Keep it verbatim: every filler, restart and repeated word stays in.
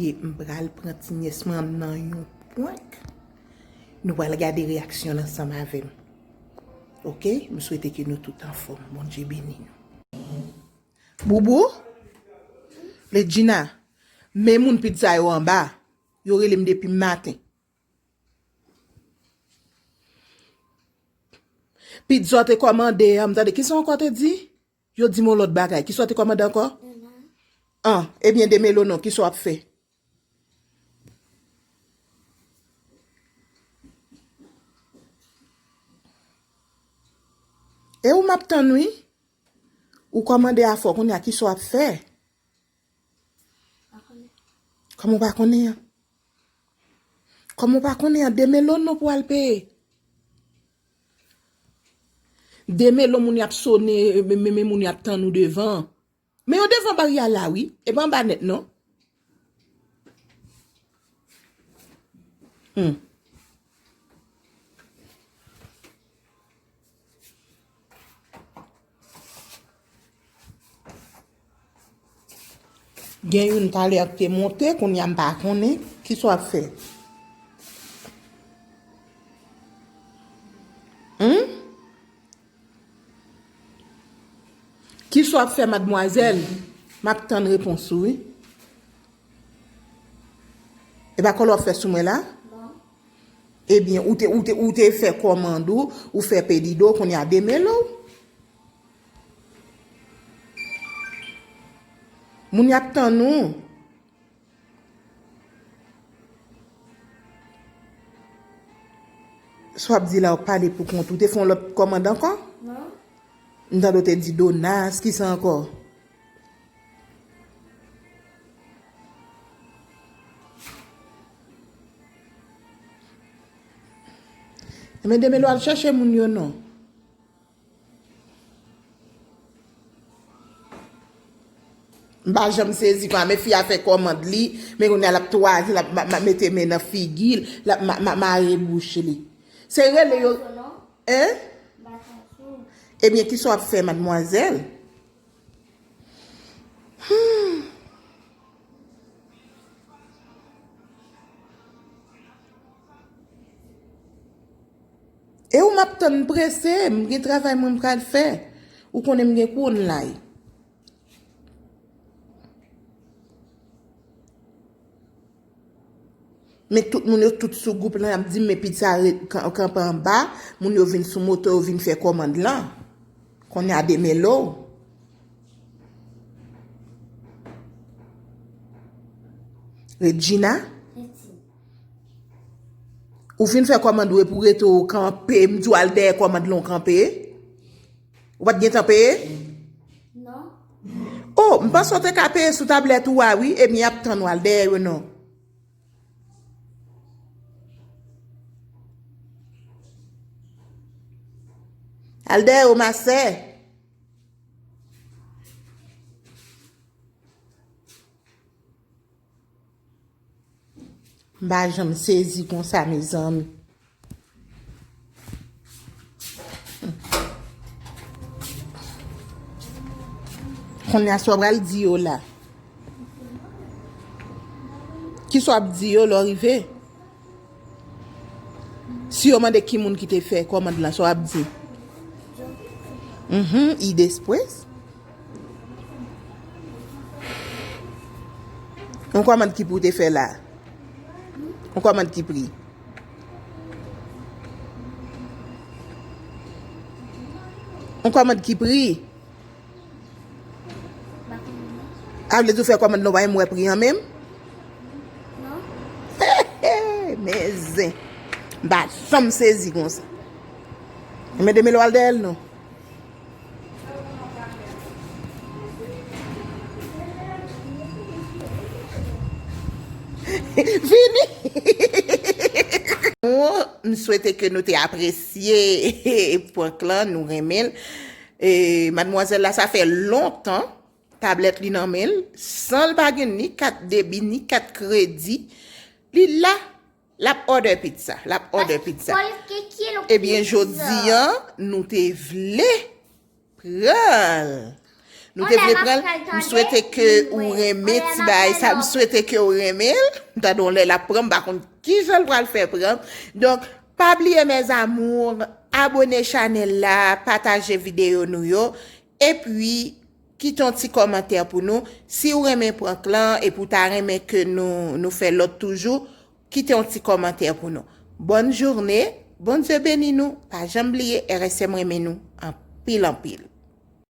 E m pral pran ti nyès mwen nan yon prank. Nou pral gade reyaksyon l ansanm avè m. Oke? M swete ke nou tout anfòm. Bondye beni nou. Boubou? Ledjina, men moun pizza yo anba. Yo rele m depi maten. Pizza w te kòmande an, m tande. Kisa w ankò te di? Yo di m yon lòt bagay. Kisa w te kòmande ankò? An, ebyen, demelo non, kisa w ap fè? E ou m ap tann, wi. Ou kòmande afè w, kounye a, kisa w ap fè? Kòman w pa konnen an? Kòman w pa konnen an? Demelo non pou al peye. Demelo moun y ap sonnen, men, men, men moun y ap tann ou devan. Men yo devan baryè a la, wi. E pa anba nèt, non. Hmm. Gen youn talè k te monte, kounye a m pa konnen. Kisa w ap fè? Humm? Kisa w ap fè, madmwazèl? M ap tann repons ou, wi. E pa kòlè w ap fè sou mwen la? Ebyen, ou te, ou te, ou te fè kòmand ou, ou fè pedido, kounye a demelo. Moun y ap tann ou. Sa w ap di la, w ap pale pou kont ou. Te fè yon lòt kòmand ankò? Non. M tande w te di Donas, kisa ankò? Ebyen, demelo al chèche moun yo non. M pa janm sezi kòman, men fi a fè kòmand li, men kounye a l ap twaze, l ap ma- ma- mete men nan figi l, l ap ma- ma- mare bouch li. Se rele yo. Hein? Ebyen, kisa w ap fè, madmwazèl? Hmm. E ou m ap tann, m prese, m gen travay mwen m pral fè. Ou konnen m gen kou online. Men tout moun yo tout sou gwoup lan, y ap di m, men pizza ret kan- kanpe anba, moun yo vin sou moto, yo vin fè kòmand lan. Kounye a demelo. Regina? Ou fin fè kòmand ou epi w rete w kanpe, m di w al dèyè kòmand lan w kanpe? Ou pa t gentan peye? Non. Oh, m panse w te ka peye sou tablèt ou a, wi. Ebyen, y ap tann ou al dèyè yo non. Al dèyè yo, ma sè. M pa janm sezi konsa, mezanmi. Kounye a, sa w pral di yo la? Kisa w ap di yo lè w rive? Si yo mande ki moun ki te fè kòmand lan, sa w ap di? Mhm, y después. Yon kòmand ki pri w te fè la? Yon kòmand ki pri? Yon kòmand ki pri? A vle di w fè kòmand lan, w pa menm wè pri an menm? Non. Men zen. M pa janm sezi konsa. Men demele w al dèyè l non. Vini. Bon, m swete ke nou te apresye prank lan, nou renmen l. E madmwazèl la, sa fè lontan tablèt li nan men l, san l pa gen ni kat debi, ni kat kredi. Li la, l ap òdè pizza, l ap òdè pizza. Ebyen, jodi a, nou te vle pran l. Nou te vle pran l. M swete ke ou renmen ti bagay sa. M swete ke ou renmen l. M tande yon lè l ap pran, m pa konn kijan l pral fè pran. Donk, pa bliye, mes amours, abone chanèl la, pataje videyo nou yo, epi kite yon ti kòmantè pou nou. Si ou renmen prank lan epi ou ta renmen ke nou, nou fè lòt toujou, kite yon ti kòmantè pou nou. Bòn jounen, Bondye beni nou. Pa janm bliye, R S M renmen nou anpil, anpil.